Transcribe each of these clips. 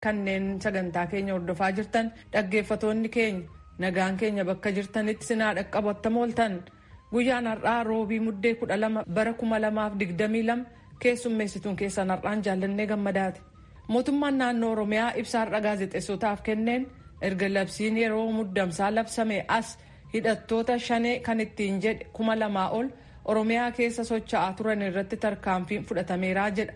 Kanneen sagantaa keenya hordofaa jirtan dhaggeeffatoonni keenya, nagaan keenya bakka jirtanitti sinaa dhaqqabattam ooltan. Guyyaan har'aa Roobii, Muddee 12, bara 2022. Keessummeessituun keessan har'aan Jaallannee Gammadaati. Mootummaan naannoo Oromiyaa ibsa har'a gaazexeessotaaf kenneen, erga labsiin yeroo muddamsaa labsame as hidhattoota Shanee kan ittiin jedhe 2000 ol Oromiyaa keessa socho'aa turan irratti tarkaanfiin fudhatameeraa jedha.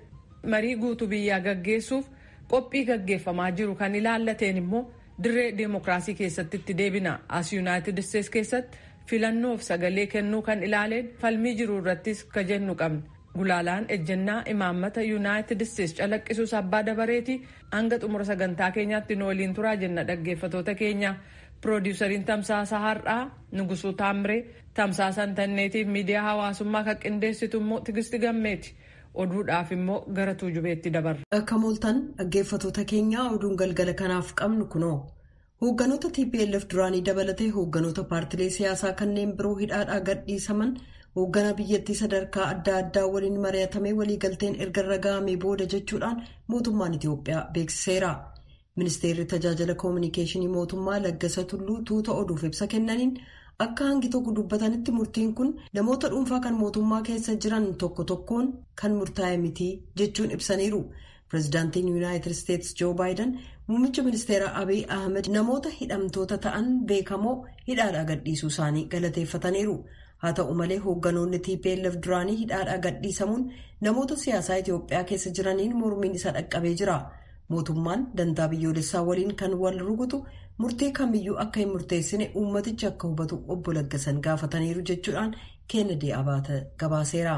Marii guutuu biyyaa gaggeessuuf qophii gaggeeffamaa jiru kan ilaallateen immoo Dirree Deemokiraasii keessatti itti deebina. As Yuunaayitid Isteets keessatti filannoof sagalee kennuu kan ilaaleen falmii jiru irrattis ka jennu qabna. Gulaalaan ejjennaa imaammata Yuunaayitid Isteets calaqqisuus abbaa dabareeti. Hanga xumura sagantaa keenyaatti nu waliin turaa jenna, dhaggeeffatoota keenya. Piroodiwusariin tamsaasa har'aa Nugusuu Taamiree, tamsaasa intarneetiif miidiyaa hawaasummaa kan qindeessitu immoo Tigisti Gammeeti. Oduudhaaf immoo gara Tuujubeetti dabarra. Akka mooltan, dhaggeeffatoota keenya, oduun galgala kanaaf qabnu kunoo. Hoogganoota TPLF duraanii dabalatee hoogganoota paartilee siyaasaa kanneen biroo hidhaadhaa gadhiisaman hoogganaa biyyattii sadarkaa adda addaa waliin mari'atamee waliigalteen erga irra gahamee booda jechuudhaan mootummaan Itiyoophiyaa beeksiseera. Ministeerri tajaajila koominikeeshinii mootummaa Laggasa Tulluu tuuta oduuf ibsa kennaniin akka hangi tokko dubbatanitti, murtiin kun namoota dhuunfaa kan mootummaa keessa jiran tokko tokkoon kan murtaa'e miti jechuun ibsaniiru. Pireezidaantiin Yuunaayitid Isteetsi Joo Baayiden muummicha ministeera Abiy Ahmed namoota hidhamtoota ta'an beekamoo hidhaadhaa gadhiisuu isaanii galateeffataniiru. Haa ta'u malee, hoogganoonni TPLF duraanii hidhaadhaa gadhiisamuun namoota siyaasaa Itiyoophiyaa keessa jiraniin mormiin isa dhaqqabee jira. Mootummaan dantaa biyyoolessaa waliin kan wal rukutu murtee kamiyyuu akka hin murteessine uummatichi akka hubatu obbo Laggasan gaafataniiru jechuudhaan Keenedii Abaata gabaaseera.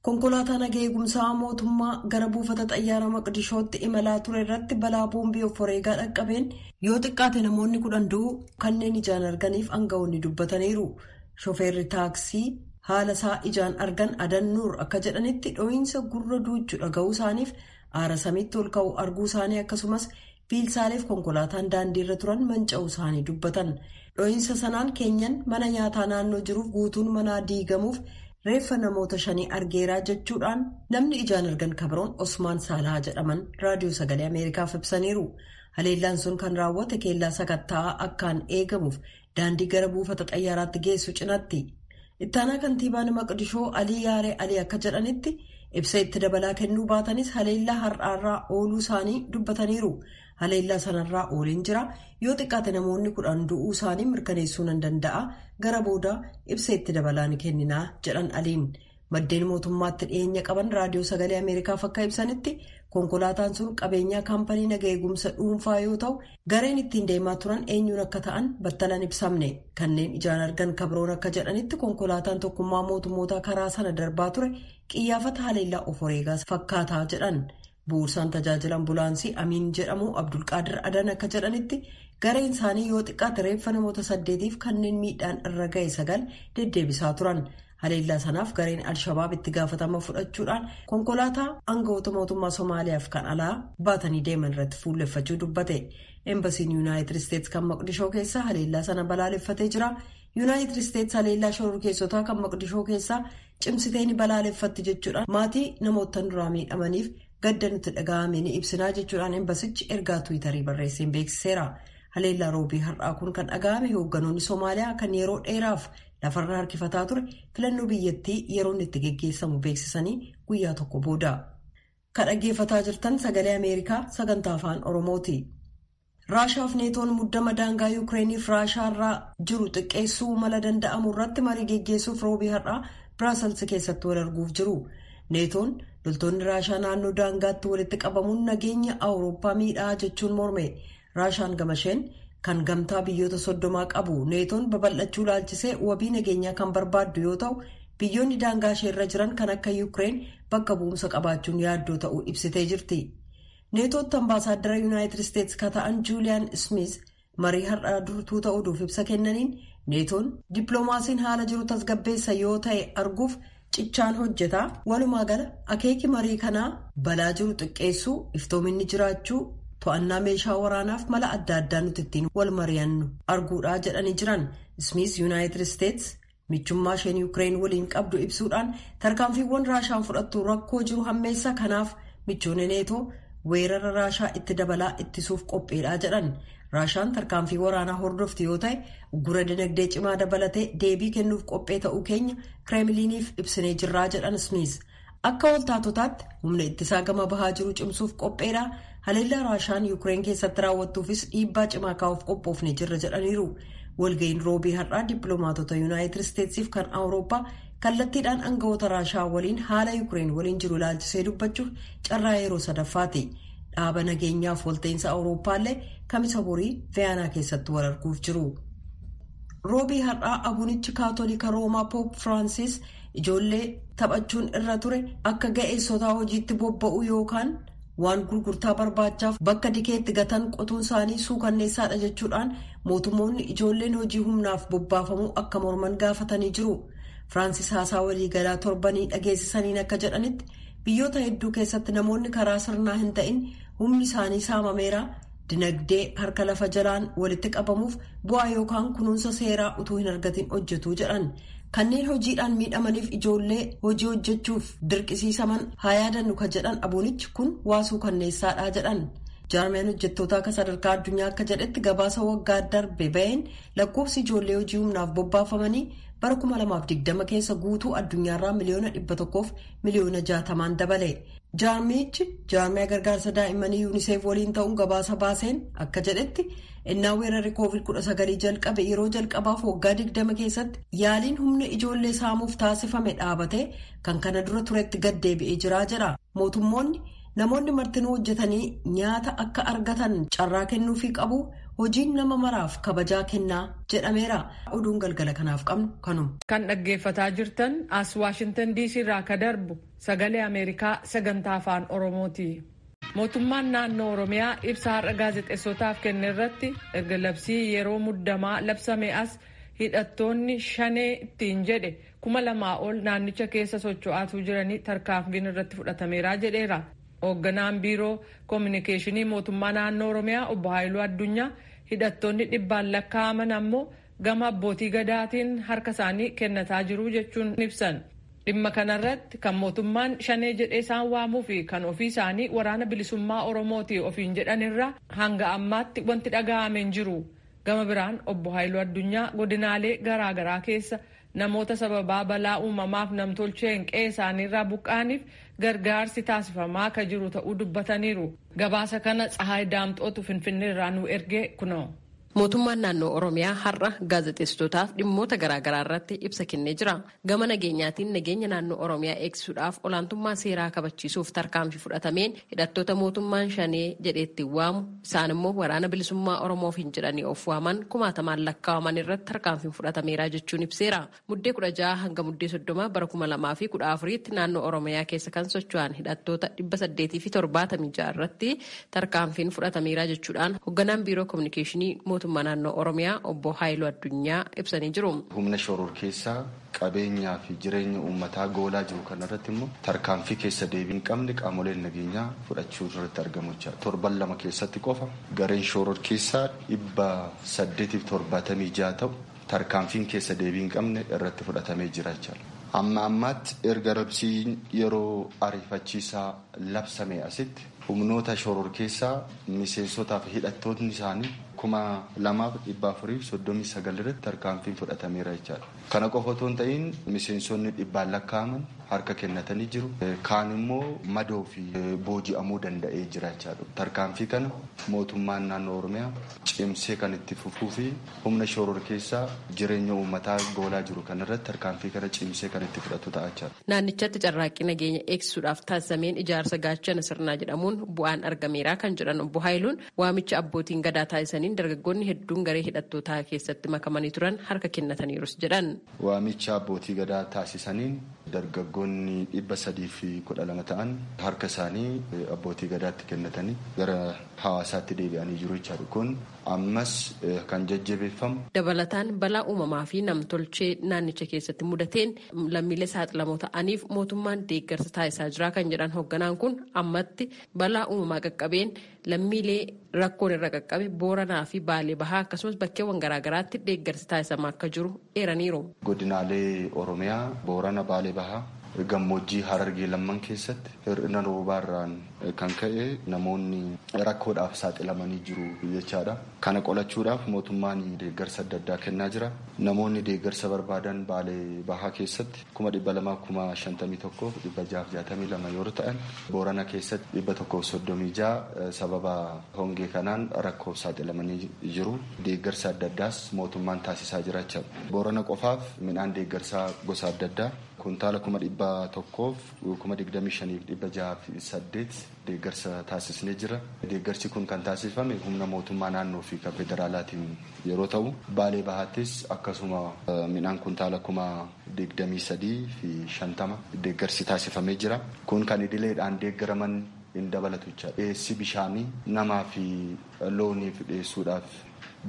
Konkolaataa nagaa eegumsaa mootummaa gara buufata xayyaara Maqdishootti imalaa ture irratti balaa boombii of wareegaa dhaqqabeen yoo xiqqaate namoonni 10 du'u kanneen ijaan arganiif aangawoonni dubbataniiru. Shofeerri taaksii haala isaa ijaan argan Adan Nuur akka jedhanitti, dhoohinsa gurra duuchu dhaga'uu isaaniif aara samiitti ol ka'u arguu isaanii, akkasumas biilsaaleef konkolaataan daandiirra turan manca'uu isaanii dubbatan. Dhoohinsa sanaan keenyan mana nyaataa naannoo jiruuf guutuun manaa diigamuuf reeffa namoota shanii argeeraa jechuudhaan namni ijaan argan kabiroon Osmaan Saalahaa jedhaman Raadiyoo Sagalee Ameerikaaf ibsaniiru. Haleellaan sun kan raawwate keellaa sakatta'aa akkaan eegamuuf daandii gara buufata xayyaaraatti geessu cinatti. Ittaanaa kantiibaan Maqdishoo Alii Yaaree Alii akka jedhanitti, ibsa itti dabalaa kennuu baatanis, haleellaa har'aarraa ooluu isaanii dubbataniiru. Haleellaa sanarraa ooleen jira, yoo xiqqaate namoonni 10 du'uu isaanii mirkaneessuu nan danda'a, gara booda ibsa itti dabalaa ni kenninaa jedhan Aliin. Maddeen mootummaatti dhiyeenya qaban Raadiyoo Sagalee Ameerikaaf akka ibsanitti, konkolaataan sun qabeenyaa kaampanii naga eegumsa dhuunfaa yoo ta'u, gareen ittiin deemaa turan eenyuun akka ta'an battalan ibsamne. Kanneen ijaan argan kabiroon akka jedhanitti, konkolaataan tokkummaa mootummoota karaa sana darbaa ture qiyyaafata haleellaa of wareegaa fakkaataa jedhan. Bu'uursaan tajaajila ambulaansii Amiin jedhamu Abdulqaadir Adan akka jedhanitti, gareen isaanii yoo xiqqaate reeffa namoota saddeetiif kanneen miidhaan irra ga'e sagal deddeebisaa turan. Haleellaa sanaaf gareen Alshabaab itti gaafatama fudhachuudhaan konkolaataa aangawoota mootummaa Somaaliyaaf kan alaa baatanii deeman irratti fuulleffachuu dubbate. Embasiin Yuunaayitid Isteets kan Maqdishoo keessaa haleellaa sana balaaleffatee jira. Yuunaayitid Isteets haleellaa shororkeessotaa kan Maqdishoo keessaa cimsitee ni balaaleffatti jechuudhaan, maatii namoota duraa miidhamaniif gadda nutti dhaga'ame ni ibsinaa jechuudhaan embasichi ergaa Tiwiitarii barreesseen beeksiseera. Haleellaa Roobii har'aa kun kan dhaga'ame hoogganoonni Somaaliyaa kan yeroo dheeraaf lafarra harkifataa ture filannoo biyyattii yeroon itti geggeessamu beeksisanii guyyaa tokko booda. Kan dhaggeeffataa jirtan Sagalee Ameerikaa sagantaa Afaan Oromooti. Raashaaf Neetoon muddama daangaa Yuukireeniif Raashaa irraa jiru xiqqeessuu mala danda'amu irratti marii geggeessuuf Roobii har'aa Biraasels keessatti wal arguuf jiru. Neetoon loltoonni Raashaa naannoo daangaatti walitti qabamuun nageenya Awurooppaa miidhaa jechuun morme. Raashaan gamasheen kan gamtaa biyyoota 30 qabu Neetoon babal'achuu laalchisee wabii nageenyaa kan barbaaddu yoo ta'u, biyyoonni daangaa ishee irra jiran kan akka Yuukireen bakka bu'umsa qabaachuun yaaddoo ta'uu ibsitee jirti. Neetootti ambaasaaddara Yuunaayitid Isteetsi ka ta'an Juuliyaan Smith marii har'aa durtuu ta'uudhuuf ibsa kennaniin, Neetoon dippiloomaasiin haala jiru tasgabbeessa yoo ta'e arguuf cichaan hojjetaa, walumaa gala akeeki marii kanaa balaa jiru xiqqeessuu, iftoominni jiraachuu, to'annaa meeshaa waraanaaf mala adda addaa nuti ittiin wal mari'annu arguudhaa jedhanii jiran. Smith Yuunaayitid Isteets michummaa isheen Yuukireen waliin qabdu ibsuudhaan, tarkaanfiiwwan Raashaan fudhattu rakkoo jiru hammeessa, kanaaf michoonni Neetoo Weerara Raashaa itti dabalaa ittisuuf qopheedha jedhan. Raashaan tarkaanfii waraanaa hordofti yoo ta'e uggura dinagdee cimaa dabalatee deebii kennuuf qophee ta'uu keenya Kireemiliiniif ibsinee jirraa jedhan Smith. Akka waltaatotaatti humna ittisaa gama bahaa jiru cimsuuf qopheedha. Haleellaa Raashaan Yuukireen keessatti raawwattuufis dhiibbaa cimaa kaa'uuf qophoofne jirra jedhaniiru. Walga'iin roobii har'aa dippiloomaatota Yuunaayitid Isteetsiif kan Awurooppaa kallattiidhaan aangawoota Raashaa waliin haala Yuukireen waliin jiru ilaalchisee dubbachuuf carraa yeroo sadaffaati. Dhaaba nageenyaaf walta'iinsa Awurooppaallee kamisa borii Viyaanaa keessatti wal arguuf jiru. Roobii har'aa abunichi Kaatolika Roomaa Poop Firaansis ijoollee taphachuun irra ture akka ga'eessotaa hojiitti bobba'uu yookaan waan gurgurtaa barbaachaaf bakka dikeetti gatan qotuun isaanii suukanneessaadha jechuudhaan mootummoonni ijoolleen hojii humnaaf bobbaafamuu akka morman gaafatanii jiru. Firaansis haasaa waliigalaa torbanii dhageessisaniin akka jedhanitti biyyoota hedduu keessatti namoonni karaa sirnaa hin ta'in humni isaanii saamameera, dinagdee harka lafa jalaan walitti qabamuuf bu'aa yookaan kunuunsa seeraa utuu hin argatin hojjetu jedhan. Kanneen hojiidhaan miidhamaniif ijoollee hojii hojjechuuf dirqisiisaman haa yaadannu ka jedhan abunichi kun waasuu kanneessaadha jedhan. Jaarmiyaan hojjettoota akka sadarkaa addunyaa akka jedhetti gabaasa waggaa darbe baheen lakkoofsi ijoollee hojii humnaaf bobbaafamanii bara 2020 keessa guutuu addunyaarraa miliyoona 100 miliyoona 60 dabale. Jaarmichi jaarmiyaa gargaarsa daa'immanii Yuuniseef waliin ta'uun gabaasa baaseen akka jedhetti innaa weerarri COVID-19 jalqabe yeroo jalqabaaf waggaa 20 keessatti yaaliin humna ijoollee saamuuf taasifame dhaabatee kan kana dura turetti gad deebi'ee jira jedha. Mootummoonni namoonni martinuu hojjetanii nyaata akka argatan carraa kennuufii qabu, hojiin nama maraaf kabajaa kennaa jedhameera. Oduun galgala kanaaf qabnu kanuma. Kan dhaggeeffataa jirtan as Waashintan DC irraa ka darbu Sagalee Ameerikaa sagantaa Afaan Oromooti. Mootummaan naannoo Oromiyaa ibsa har'a gaazexeessotaaf kenne irratti erga labsii yeroo muddamaa labsame as hidhattoonni shanee ittiin jedhe 2000 ol naannicha keessa socho'aatuu jiranii tarkaanfiin irratti fudhatameera jedheera. Hoogganaan biiroo koominikeeshinii mootummaa naannoo Oromiyaa obbo Haayiluu Addunyaa hidhattoonni dhibbaan lakkaa'aman ammoo gama abbootii gadaatiin harka isaanii kennataa jiru jechuun ibsan. Dhimma kanarratti kan mootummaan shanee jedhee isaan waamuu fi kan ofii isaanii Waraana Bilisummaa Oromooti ofiin jedhanirra hanga ammaatti wanti dhaga'ame hin jiru. Gama biraan obbo Haayiluu Addunyaa godinaalee garaa garaa keessa namoota sababaa balaa uumamaaf namtolcheen qe'ee isaaniirraa buqqaaniif gargaarsi taasifamaa akka jiru ta'uu dubbataniiru. Gabaasa kana Tsahaay Daamxootu Finfinneerraa nu ergee kunoo. Mootummaan naannoo Oromiyaa har'a gaazexeessitootaaf dhimmoota garaagaraa irratti ibsa kennee jira. Gama nageenyaatiin nageenya naannoo Oromiyaa eegsisuudhaaf olaantummaa seeraa kabachiisuuf tarkaanfii fudhatameen hidhattoota mootummaan shanee jedheetti waamu, isaan immoo Waraana Bilisummaa Oromoof hin jedhanii of waaman kumaatamaan lakkaa'aman irratti tarkaanfiin fudhatameera jechuun ibseera. Muddee 16 hanga muddee 30 bara 2014tti naannoo Oromiyaa keessa kan socho'an hidhattoota 876 irratti tarkaanfiin fudhatameera jechuudhaan hoogganaan biiroo koominikeeshinii mootummaa naannoo Oromiyaa obbo Haayiluu Addunyaa ibsanii jiru. Humna shororkeessaa qabeenyaa fi jireenya uummataa goolaa jiru kanarratti immoo tarkaanfii keessa deebii hin qabne qaamoleen nageenyaa fudhachuu irratti argamu jechuudha. Torban 2 keessatti qofa gareen shororkeessaa 876 ta'u tarkaanfiin keessa deebii hin qabne irratti fudhatamee jira jechuudha. Amma ammaatti erga labsiin yeroo ariifachiisaa labsame asitti humnoota shororkeessaa miseensotaa fi hidhattootni isaanii 2439 irratti tarkaanfiin fudhatameera jechaadha. Kana qofa otoo hin ta'in miseensonni dhibbaan lakkaa'aman harka kennatanii jiru. Kaan immoo madoo fi booji'amuu danda'ee jira jechaadha. Tarkaanfii kana mootummaan naannoo Oromiyaa cimsee kan itti fufuu fi humna shororkeessaa jireenya uummataa goolaa jiru kanarratti tarkaanfii kana cimsee kan itti fudhatu ta'a jechaadha. Naannichatti carraaqqii nageenya eegsisuudhaaf taasisameen ijaarsa gaachana sirnaa jedhamuun bu'aan argameera kan jedhan obbo Haayiluun, waamicha abbootiin gadaa taasisaniin dargaggoonni hedduun garee hidhattootaa keessatti makamanii turan harka kennataniirus jedhan. Waamicha abbootii gadaa taasisaniin dargaggoonni 312 ta'an harka isaanii abbootii gadaatti kennatanii gara hawaasaatti deebi'anii jiru jechaadha. Kun ammas kan jajjabeeffamu. Dabalataan balaa uumamaa fi namtolchee naannicha keessatti mudateen lammiilee saaxilamoo ta'aniif mootummaan deeggarsa taasisaa jira kan jedhan hoogganaan kun, ammatti balaa uumamaa qaqqabeen lammiilee rakkoon irra qaqqabe Booranaa fi Baalee Bahaa akkasumas bakkeewwan garaagaraatti deeggarsi taasisamaa akka jiru eeraniiru. Godinaalee Oromiyaa Boorana, Baalee Bahaa, Gammoojjii Harargee lamman keessatti hir'ina roobaarraan kan ka'e namoonni rakkoodhaaf saaxilamanii jiru jechaadha. Kana qolachuudhaaf mootummaan deeggarsa adda addaa kennaa jira. Namoonni deeggarsa barbaadan Baalee Bahaa keessatti 251,652 yoo ta'an, Boorana keessatti 136 sababa hongee kanaan rakkoof saaxilamanii jiru. Deeggarsa adda addaas mootummaan taasisaa jira jechaadha. Boorana qofaaf midhaan deeggarsaa gosa adda addaa kuntaala 125,608 deeggarsa taasisnee jira. Deeggarsi kun kan taasifame humna mootummaa naannoo fi kan federaalaatiin yeroo ta'u, Baalee Bahaattis akkasuma midhaan kuntaala 23,050 deeggarsi taasifamee jira. Kun kan idileedhaan deeggaraman hin dabalatu jecha. Dhiyeessi bishaanii namaa fi looniif dhiyeessuudhaaf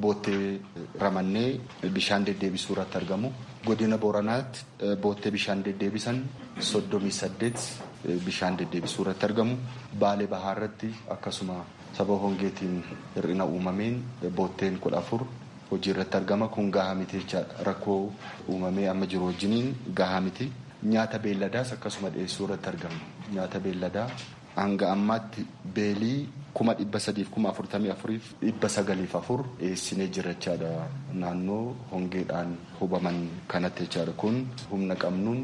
boottee ramannee bishaan deddeebisuu irratti argamu. Godina Booranaatti boottee bishaan deddeebisan 38 bishaan deddeebisuu irratti argamu. Baalee Bahaa irratti akkasuma sababa hongeetiin hir'ina uumameen bootteen 14 hojii irratti argama. Kun gahaa miti jechaadha. Rakkoo uumamee amma jiru wajjiniin gahaa miti. Nyaata beelladaas akkasuma dhiyeessuu irratti argama. Nyaata beelladaa hanga ammaatti beelii 344,904 dhiyeessinee jira jechaadha. Naannoo hongeedhaan hubaman kanatti jechaadha. Kun humna qabnuun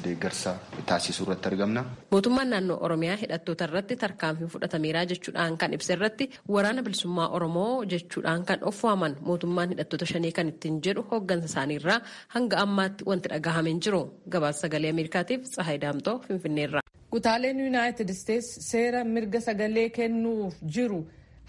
deeggarsa taasisuu irratti argamna. Mootummaan naannoo Oromiyaa hidhattoota irratti tarkaanfiin fudhatameera jechuudhaan kan ibsa irratti Waraana Bilisummaa Oromoo jechuudhaan kan of waaman mootummaan hidhattoota shanii kan ittiin jedhu hooggansa isaaniirraa hanga ammaatti wanti dhagahame hin jiru. Gabaasa Sagalee Ameerikaatiif Tsahaay Daamtoo Finfinneerra. Kutaaleen Yuunaayitid Isteets seera mirga sagalee kennuuf jiru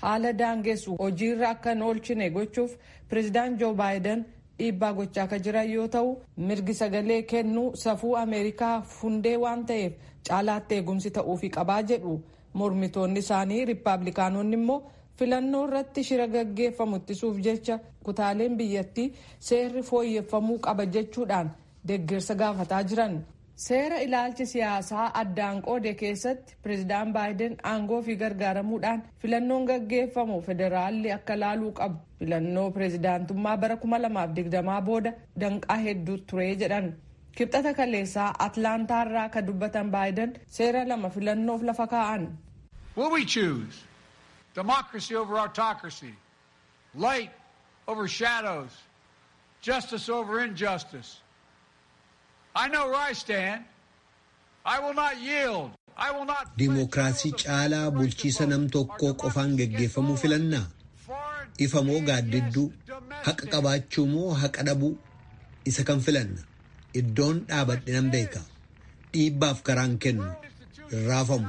haala daangessu hojiirra akka hin oolchine gochuuf pireezidaan Joo Baayiden dhiibbaa gochaa akka jiran yoo ta'u, mirgi sagalee kennuu safuu Ameerikaa hundee waan ta'eef caalaatti eegumsi ta'uufi qabaa jedhu. Mormitoonni isaanii Riippaabilikaanonni immoo filannoo irratti shira gaggeeffamu ittisuuf jecha kutaaleen biyyattii seerri fooyyeffamuu qaba jechuudhaan deeggarsa gaafataa jiran. Seera ilaalchi siyaasaa addaan qoode keessatti pireezidaan Baayiden aangoo fi gargaaramuudhaan filannoon gaggeeffamu federaalli akka laaluu qabu filannoo pireezidaantummaa bara 2020 booda danqaa hedduu ture jedhan. Kibxata kaleessaa Atlaantaarraa ka dubbatan Baayiden seera lama filannoof lafa kaa'an. Will we choose democracy over autocracy, light over shadows, justice over injustice? I know where I stand. I will not yield. I will not. Dimookiraasii caalaa bulchiisa nam tokkoo qofaan geggeeffamuu filannaa? Ifa moo gaaddidduu? Haqa qabaachuu moo haqa dhabuu? Isa kan filanna. Iddoon dhaabadhe nan beeka. Dhiibbaaf karaan kennu. Hin raafamu.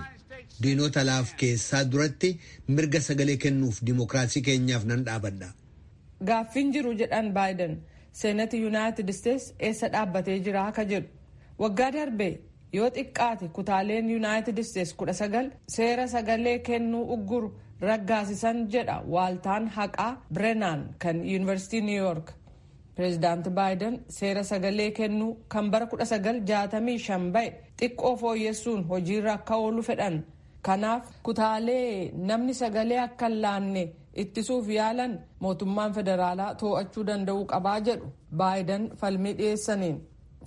Diinota alaaf keessaa duratti mirga sagalee kennuuf dimookiraasii keenyaaf nan dhaabadha. Gaaffiin jiru jedhan Baayiden, Seenati Yuunaayitid Isteets eessa dhaabbatee jira akka jedhu. Waggaa darbe yoo xiqqaate kutaaleen Yuunaayitid Isteets 19 seera sagalee kennuu ugguru raggaasisan jedha waaltaan haqaa Brennan kan Yuunivarsiitii Niw Yoork. Pireezidaanti Baayiden seera sagalee kennuu kan bara 1965 ba'e xiqqoo fooyyessuun hojiirra akka oolu fedhan. Kanaaf kutaalee namni sagalee akka hin laanne ittisuuf yaalan mootummaan federaalaa to'achuu danda'uu qabaa jedhu Baayiden falmii dhiyeessaniin.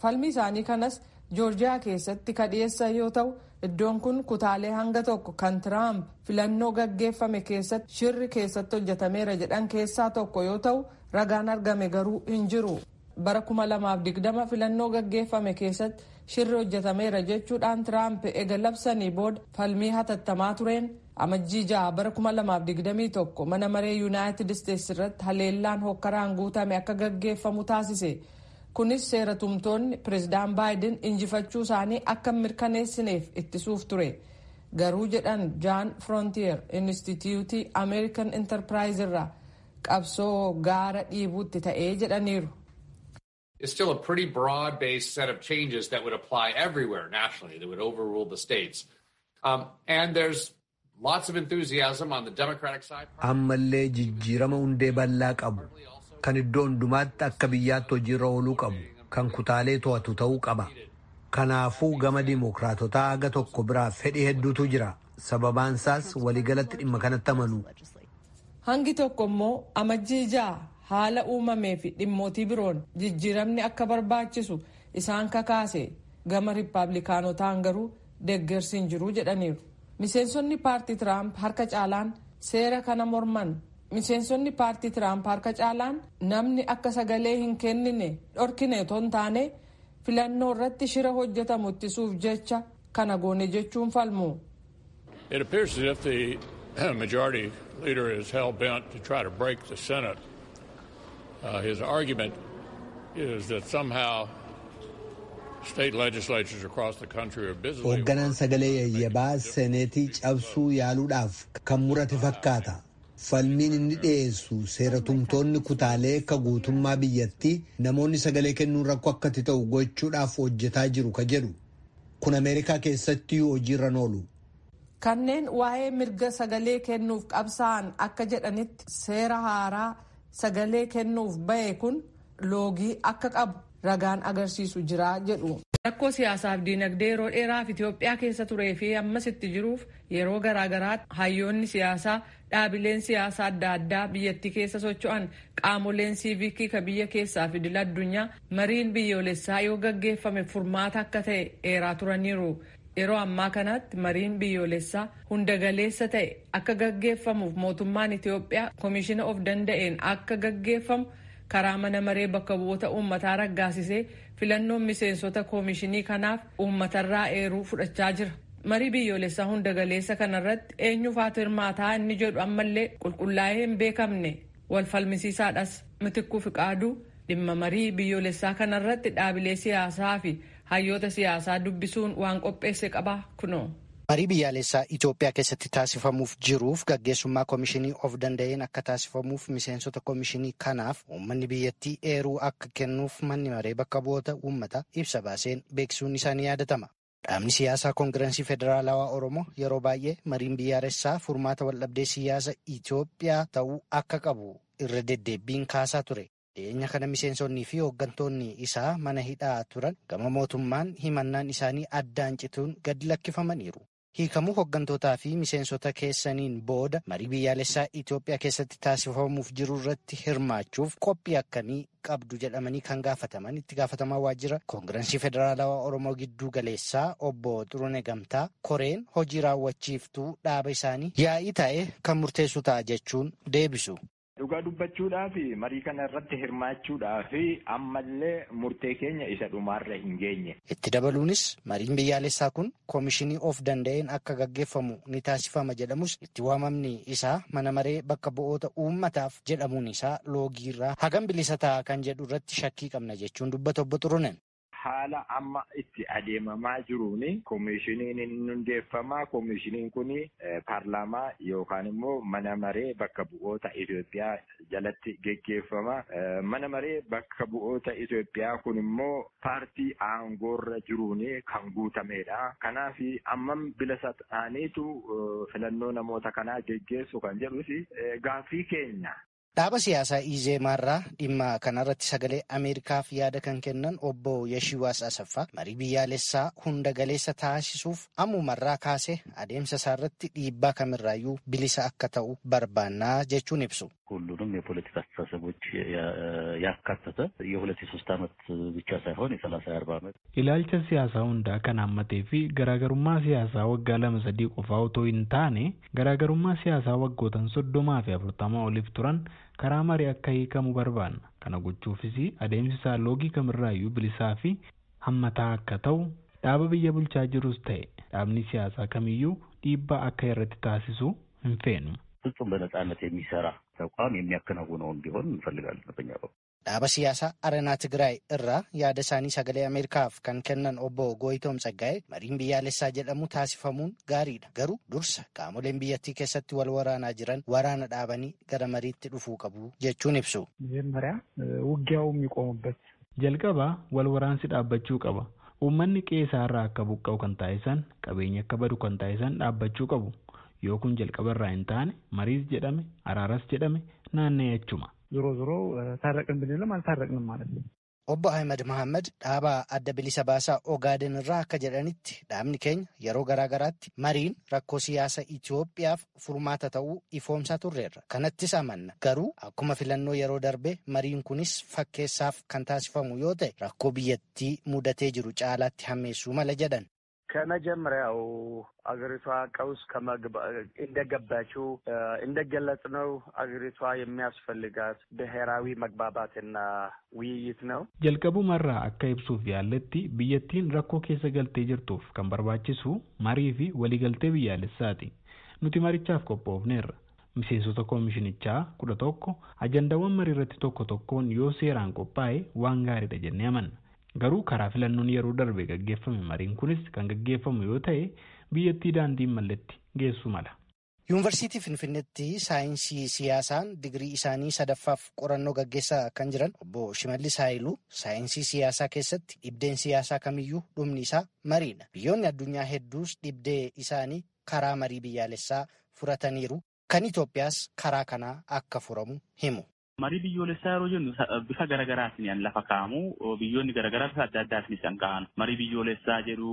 Falmii isaanii kanas Joorjiyaa keessatti ka dhiyeessan yoo ta'u, iddoon kun kutaalee hanga tokko kan Tiraamp filannoo gaggeeffame keessatti shirri keessatti hojjetameera jedhan keessaa tokko yoo ta'u, ragaan argame garuu hin jiru. Bara 2020 filannoo gaggeeffame keessatti shirri hojjetameera jechuudhaan Tiraamp ega labsanii booda falmii hatattamaa tureen Amajjii 6 bara 2021 mana maree Yuunaayitid Isteets irratti haleellaan hokkaraan guutame akka gaggeeffamu taasise. Kunis seera tumtoonni pireezidaan Baayiden injifachuu isaanii akka hin mirkaneessineef ittisuuf ture. Garuu jedhan Jaan Frontier Instituutii American Enterprise irraa, qabsoo gaara dhiibuutti ta'ee jedhaniiru. Is still a pretty broad based set of changes that would apply everywhere nationally, that would overrule the states. And there's lots of enthusiasm on the Democratic side. Ammallee jijjiirama hundee bal'aa qabu kan iddoo hundumaatti akka biyyaatti hojiirra ooluu qabu kan kutaalee to'atu ta'uu qaba. Kanaafuu gama Dimookiraatotaa haga tokko biraa fedhii hedduutu jira. Sababaan isaas waliigalatti dhimma kanatti amanu. Hangi tokko immoo Amajjii 6 haala uumamee fi dhimmootii biroon jijjiiramni akka barbaachisu isaan kakaase. Gama Riippaabilikaanotaan garuu deeggarsi hin jiru jedhaniiru. Miseensonni paartii Tiraamp harka caalaan seera kana morman. Miseensonni paartii Tiraamp harka caalaan namni akka sagalee hin kennine dhorkine otoo hin taane filannoo irratti shira hojjetamu ittisuuf jecha kana goone jechuun falmu. It appears as if the majority leader is hell bent to try to break the Senate. His argument is that somehow state legislatures across the country are busily. Hoogganaan sagalee yayyabaa seneetii cabsuu yaaluudhaaf kan murate fakkaata. Falmiin inni dhiyeessu seera tumtoonni kutaalee akka guutummaa biyyattii namoonni sagalee kennuun rakkoo akka itti ta'u gochuudhaaf hojjetaa jiru ka jedhu. Kun Ameerikaa keessatti hojiirra oolu. Kanneen waa'ee mirga sagalee kennuuf qabsaa'an akka jedhanitti seera haaraa sagalee kennuuf bahe kun loogii akka qabu ragaan agarsiisu jira jedhu. Rakkoo siyaasaaf diinagdee yeroo dheeraaf Itoophiyaa keessa turee fi ammas itti jiruuf yeroo garaagaraatti hayyoonni siyaasaa, dhaabileen siyaasaa adda addaa biyyattii keessa socho'an, qaamoleen siivikii ka biyya keessaa fi idil addunyaa mariin biyyoolessaa yoo gaggeeffame furmaata akka ta'e eeraa turaniiru. Yeroo ammaa kanatti mariin biyyoolessaa hunda galeessa ta'e akka gaggeeffamuuf mootummaan Itoophiyaa koomishina of danda'een akka gaggeeffamu karaa mana maree bakka bu'oota uummataa raggaasisee filannoon miseensota koomishinii kanaaf uummatarraa eeruu fudhachaa jira. Marii biyyoolessaa hunda galeessa kanarratti eenyufaatu hirmaataa inni jedhu ammallee qulqullaa'ee hin beekamne wal falmisiisaadhas. Mitikkuu Fiqaaduu dhimma marii biyyoolessaa kanarratti dhaabilee siyaasaa fi hayyoota siyaasaa dubbisuun waan qopheesse qaba kunoo. Marii biyyaalessaa Itoophiyaa keessatti taasifamuuf jiruuf gaggeessummaa koomishinii of danda'een akka taasifamuuf miseensota koomishinii kanaaf uummanni biyyattii eeruu akka kennuuf manni maree bakka bu'oota uummataa ibsa baaseen beeksisuun isaanii yaadatama. Dhaabni siyaasaa Koongirensii Federaalawaa Oromoo yeroo baay'ee mariin biyyaalessaa furmaata waldhabdee siyaasa Itoophiyaa ta'uu akka qabu irra deddeebbiin kaasaa ture. Dhiyeenya kana miseensonnii fi hooggantoonni isaa mana hidhaa turan gama mootummaan himannaan isaanii addaan cituun gadi lakkifamaniiru. Hiikamuu hooggantootaa fi miseensota keessaniin booda marii biyyaalessaa Itoophiyaa keessatti taasifamuuf jiru irratti hirmaachuuf qophii akkamii qabdu jedhamanii kan gaafataman itti gaafatamaa waajjira Koongirensii Federaalawaa Oromoo gidduu galeessaa obbo Xurune Gamtaa koreen hojii raawwachiiftuu dhaaba isaanii yaa'ii ta'e kan murteessu ta'a jechuun deebisu. Dhugaa dubbachuudhaaf marii kana irratti hirmaachuudhaaf ammallee murtee keenya isa dhumaarra hin geenye. Itti dabaluunis mariin biyyaalessaa kun koomishinii of danda'een akka gaggeeffamu ni taasifama jedhamus itti waamamni isaa mana maree bakka bu'oota uummataaf jedhamuun isaa loogiirraa hagam bilisa ta'a kan jedhu irratti shakkii qabna jechuun dubbata obbo Xurunen. Haala amma itti adeemamaa jiruun koomishiniin hin hundeeffamaa. Koomishiniin kun paarlaamaa yookaan immoo mana maree bakka bu'oota Itoophiyaa jalatti geggeeffama. Mana maree bakka bu'oota Itoophiyaa kun immoo paartii aangoorra jiruun kan guutamedha. Kanaaf ammam bilisa ta'aniitu filannoo namoota kanaa geggeessu kan jedhus gaaffii keenya. Dhaaba siyaasaa Izeemaarraa dhimma kanarratti sagalee Ameerikaaf yaada kan kennan obbo Yashiwaas Asaffaa marii biyyaalessaa hunda galeessa taasisuuf ammumarraa kaasee adeemsa isaarratti dhiibbaa kamirraayyuu bilisa akka ta'u barbaannaa jechuun ibsu. ሁሉንም የፖለቲካ አስተሳሰቦች ያካተተ የሁለት የሶስት ዓመት ብቻ ሳይሆን የሰላሳ የአርባ ዓመት Ilaalcha siyaasaa hundaa kan hammatee fi garaagarummaa siyaasaa waggaa 2-3 qofaa otoo hin taane garaagarummaa siyaasaa waggootan 30 fi 40 oliif turan karaa marii akka hiikamu barbaanna. Kana gochuufis adeemsi isaa loogii kamirraayyuu bilisaa fi hammataa akka ta'u, dhaaba biyya bulchaa jirus ta'e dhaabni siyaasaa kamiyyuu dhiibbaa akka irratti taasisu hin feenu. ፍጹም በነጻነት የሚሰራ ተቋም የሚያከናውነው እንዲሆን እንፈልጋለን በኛ በኩል። Dhaaba siyaasaa Aranaa Tigraay irraa yaada isaanii sagalee Ameerikaaf kan kennan obbo Gooyitoom Tsaggaa'ee mariin biyyaalessaa jedhamu taasifamuun gaariidha. Garuu dursa qaamoleen biyyattii keessatti wal waraanaa jiran waraana dhaabanii gara mariitti dhufuu qabu jechuun ibsu. መጀመሪያ ውጊያው የሚቆምበት Jalqaba wal waraansi dhaabbachuu qaba. Uummanni qe'ee isaarraa akka buqqa'u kan taasisan, qabeenya akka badu kan taasisan dhaabbachuu qabu. Yoo kun jalqaba irraa hin taane, mariis jedhame araaras jedhame naanna'ee achuma. ዞሮ ዞሮ ታረቅን ብንልም አልታረቅንም ማለት ነው። Obbo Ahmed Mohaammed dhaaba adda bilisa baasaa Ogaaden irraa akka jedhanitti dhaabni keenya yeroo garaagaraatti mariin rakkoo siyaasa Itoophiyaaf furmaata ta'uu ifoomsaa turreerra. Kanattis amanna. Garuu akkuma filannoo yeroo darbe mariin kunis fakkeessaaf kan taasifamu yoo ta'e rakkoo biyyattii mudatee jiru caalaatti hammeessuu mala jedhan. ከመጀመሪያው አገሪቷ ቀውስ እንደገባችው እንደገለጽነው አገሪቷ የሚያስፈልጋት ብሔራዊ መግባባትና ውይይት ነው። Jalqabumarraa akka ibsuuf yaalletti biyyattiin rakkoo keessa galtee jirtuuf kan barbaachisu marii fi waliigaltee biyyaalessaati. Nuti marichaaf qophoofneerra. Miseensota koomishinichaa 11 ajandaawwan marii irratti tokko tokkoon yoo seeraan qophaa'e waan gaariidha jennee amanna. Garuu karaa filannoon yeroo darbe gaggeeffame mariin kunis kan gaggeeffamu yoo ta'e biyyattii daandii malletti geessu mala. Yuunivarsiitii Finfinneetti saayinsii siyaasaan digirii isaanii sadaffaaf qorannoo gaggeessaa kan jiran obbo Shimallis Haayiluu saayinsii siyaasaa keessatti dhibdeen siyaasaa kamiyyuu dhumni isaa mariidha. Biyyoonni addunyaa hedduus dhibdee isaanii karaa marii biyyaalessaa furataniiru. Kan Itoophiyaas karaa kanaa akka furamu himu. Marii biyyoolessaa yeroo jennu bifa garaagaraatiin lafa kaa'amu biyyoonni garaagaraa bifa adda addaatiin isaan ka'an. Marii biyyoolessaa jedhu,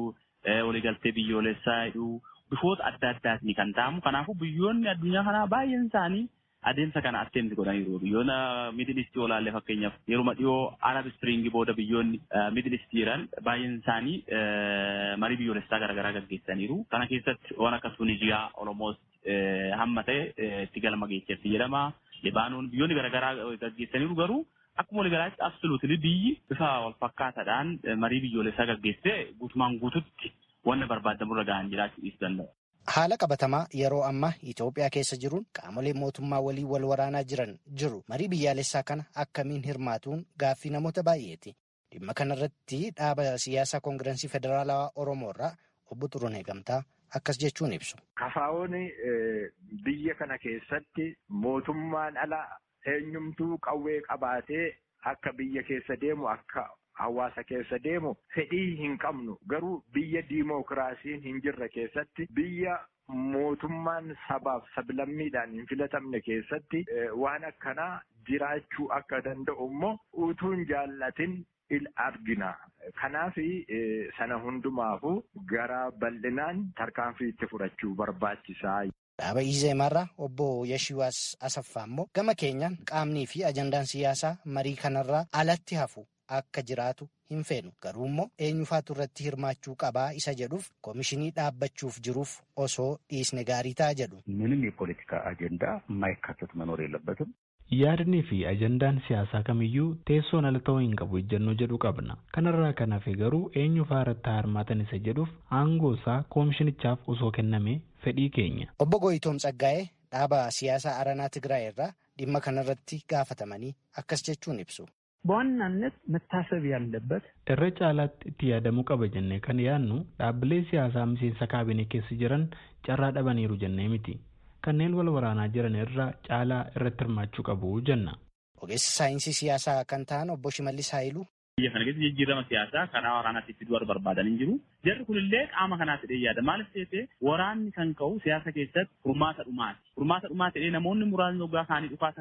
waliigaltee biyyoolessaa jedhu bifoota adda addaatiin kan ta'amu. Kanaafuu biyyoonni addunyaa kanaa baay'een isaanii adeemsa kana atteemsi godhaniiru. Biyyoota Middle East olaallee fakkeenyaaf yeruma dhiyoo Arab Spring booda biyyoonni Middle East jiran baay'een isaanii marii biyyoolessaa garaagaraa gaggeessaniiru. Kana keessatti waan akka Tuniziyaa, Oromoos hamma ta'e itti galma geessetti jedhama. Libaanoon biyyoonni garaagaraa gaggeessaniiru garuu akkuma waliigalaatti absoluutili biyyi bifa walfakkaataadhaan marii biyyoolessaa gaggeessee guutumaan guututti wanna barbaadamurra gahan jiraachuu dhiisuu danda'u. Haala qabatamaa yeroo ammaa Itoophiyaa keessa jiruun qaamolee mootummaa walii wal waraanaa jiran jiru. Marii biyyaalessaa kana akkamiin hirmaatuun gaaffii namoota baay'eeti. Dhimma kanarratti dhaaba siyaasaa Koongirensii Federaalawaa Oromoo irraa obbo Xuruunee Gamtaa akkas jechuun ibsu. Kafaa'oon biyya kana keessatti mootummaan ala eenyumtuu qawwee qabaatee akka biyya keessa deemu akka hawaasa keessa deemu fedhii hin qabnu garuu biyya diimookiraasiin hin jirre keessatti biyya mootummaan sabaaf sablammiidhaan hin filatamne keessatti waan akkanaa jiraachuu akka danda'u immoo utuu hin jaallatin argina. Kanaaf sana hundumaafuu gara bal'inaan tarkaanfii itti fudhachuu barbaachisaa. Dhaaba Izeemarraa obbo Yashiwaas Asaffaa immoo gama keenyaan qaamnii fi ajandaan siyaasaa marii kanarraa alatti hafu akka jiraatu hin feenu. Garuu immoo eenyufaatu irratti hirmaachuu qabaa isa jedhuuf koomishinii dhaabbachuuf jiruuf osoo dhiisne gaarii ta'a jedhu. ምንም የፖለቲካ አጀንዳ የማይካተት መኖር የለበትም። Yaadni fi ajandaan siyaasaa kamiyyuu teessoon ala ta'uu hin qabu ejjennoo jedhu qabna. Kanarraa kan hafe garuu eenyufaa irratti hirmaatan isa jedhuuf aangoo isaa koomishinichaaf osoo kenname fedhii keenya. Obbo Goyitoom Tsaggaa'ee dhaaba siyaasaa Aranaa Tigraay irraa dhimma kanarratti gaafatamanii akkas jechuun ibsu. በዋናነት መታሰብ ያለበት Irra caalaatti itti yaadamuu qaba jennee kan yaadnu dhaabbilee siyaasaa miseensa kaabinee keessa jiran carraa dhabaniiru jennee miti. Kanneen wal waraanaa jiran irra caalaa irratti hirmaachuu qabu jenna. Ogeessa saayinsii siyaasaa kan ta'an obbo Shimallis Haayiluu. Biyya kana keessa jijjiirama siyaasaa karaa waraanaatti fiduu barbaadan hin jiru. Jarri kunillee qaama kanaatti dhiyaata. Maaliif ta'e waraanni kan ka'u siyaasa keessatti furmaata dhumaati. Furmaata dhumaa ta'ee namoonni muraasni waggaa kaanii dhukaasa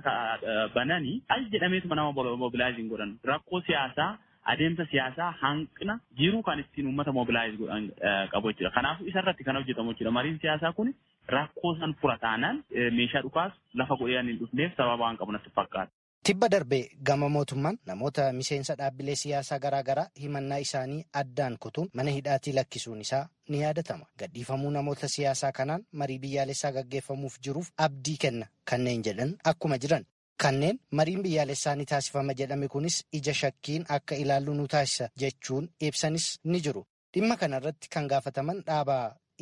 bananii al jedhameetuma nama mobilaayiziin godhan. Rakkoo siyaasaa adeemsa siyaasaa hanqina jiru kan ittiin uummata mobilaayiz godhan qabu jechuudha. Kanaafuu isarratti kan hojjetamu jechuudha. Mariin siyaasaa kun rakkoo san fura taanaan meeshaa dhukaas lafa godhee hin dhufneef sababa waan qabu natti fakkaata. Tibba darbee gama mootummaan namoota miseensa dhaabbilee siyaasaa garaagaraa himannaa isaanii addaan kutuun mana hidhaatii lakkisuun isaa ni yaadatama. Gadhiifamuu namoota siyaasaa kanaan marii biyyaalessaa gaggeeffamuuf jiruuf abdii kenna kanneen jedhan akkuma jiran. Kanneen mariin biyyaalessaa ni taasifama jedhame kunis ija shakkiin akka ilaallu nu taasisa jechuun ibsanis ni jiru. Dhimma kanarratti kan gaafataman dhaaba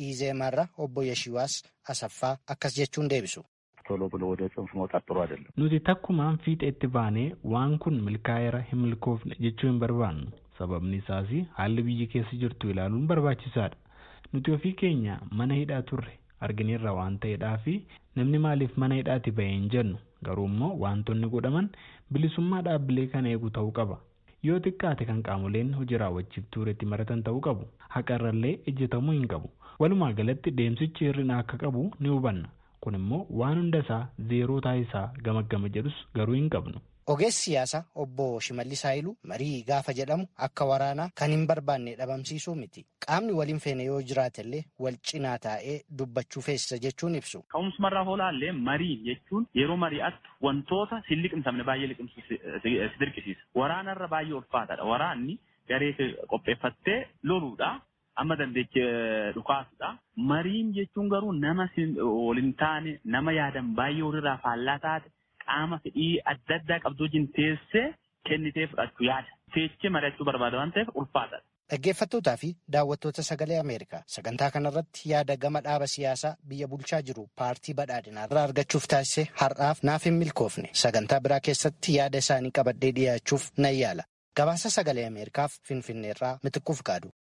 Izeemarra obbo Yashiwaas Asaffaa akkas jechuun deebisu. ቶሎ ብሎ ወደ ጽንፍ መውጣት ጥሩ አይደለም። Nuti takkumaan fiixeetti baanee waan kun milkaa'eera hin milkoofne jechuu hin barbaannu. Sababni isaas haalli biyyi keessa jirtu ilaaluun barbaachisaadha. Nuti ofii keenya mana hidhaa turre argineerra waan ta'eedhaa fi namni maaliif mana hidhaati bahee hin jennu. Garuu immoo wantoonni godhaman bilisummaa dhaabbilee kana eegu ta'uu qaba. Yoo xiqqaate kan qaamoleen hojii raawwachiiftuu irratti maratan ta'uu qabu. Haqa irrallee ejjetamuu hin qabu. Walumaa galatti deemsichi hir'ina akka qabu ni hubanna. Kun immoo waan hunda isaa zeeroo taasisaa gamaggama jedhus garuu hin qabnu. Ogeessi siyaasaa obbo Shimallis Haayiluu marii gaafa jedhamu akka waraanaa kan hin barbaanne dhabamsiisuu miti. Qaamni waliin feene yoo jiraatellee wal cinaa taa'ee dubbachuu feessisa jechuun ibsu. Ka'umsumarraa hoolaallee marii jechuun yeroo mari'attu wantoota si liqimsamne baay'ee liqimsu si dirqisiisa. Waraanarra baay'ee ulfaataadha. Waraanni garee qopheeffattee loluudha. Amma dandeechee dhukaasudha. Mariin jechuun garuu nama waliin taane nama yaadan baay'ee walirraa faallaa taate qaama fedhii adda addaa qabdu wajjin teessee kennitee fudhachuu yaada. Teechee mari'achuu barbaada waan ta'eef ulfaataadha. Dhaggeeffattootaa fi daawwattoota Sagalee Ameerikaa sagantaa kanarratti yaada gama dhaaba siyaasaa biyya bulchaa jiru paartii badhaadhinaa irraa argachuuf taasise har'aaf naaf hin milkoofne sagantaa biraa keessatti yaada isaanii qabadhee dhiyaachuuf nan yaala. Gabaasa Sagalee Ameerikaaf Finfinneerraa Mitikkuu Fiqaadu.